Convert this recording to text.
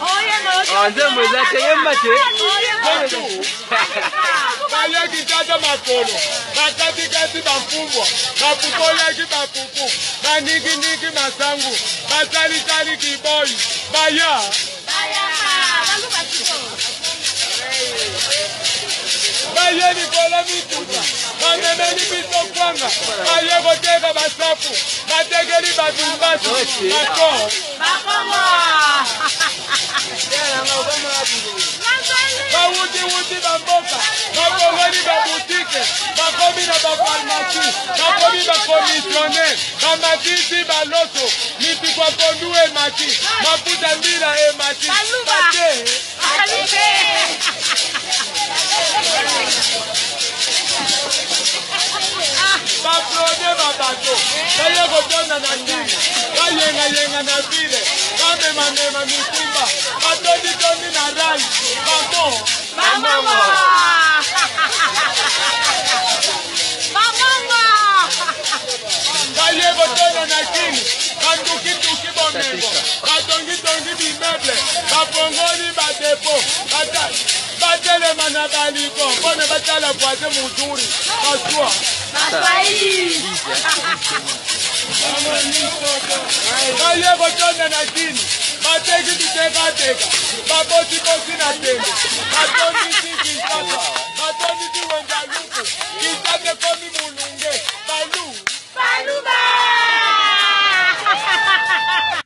Ah, nzembo eza te yemba te bayaki tata makolo bakatikati bafumbwa bapukolaki bapupu banikiniki masangu batalitali kiboyi baya baye likolo mituka bamemeli biso kwanga baye koteka basafu batekeli bato mbasu bako bawutiwuti bamboka babongoli babutike bakomi na bafarmasi bakomi bakomisionere bamatisi baloso mitikwa pondu emati mafuta mbila emati bate baprode babato baye kotonda na kini bayengayenga na vile bamemamema mikumba batonditondi na rai bamo baye kotonda na kini bandukinduki bomengo batongitongi bimeble bafongoli badepo batelema na baliko mpona batala voisin muzuri baswa baye kotonda na kini bateki bitekateka babotiboti na tembe batondisi Kinshasa batondisi wenzaluku Kinshasa ekomi.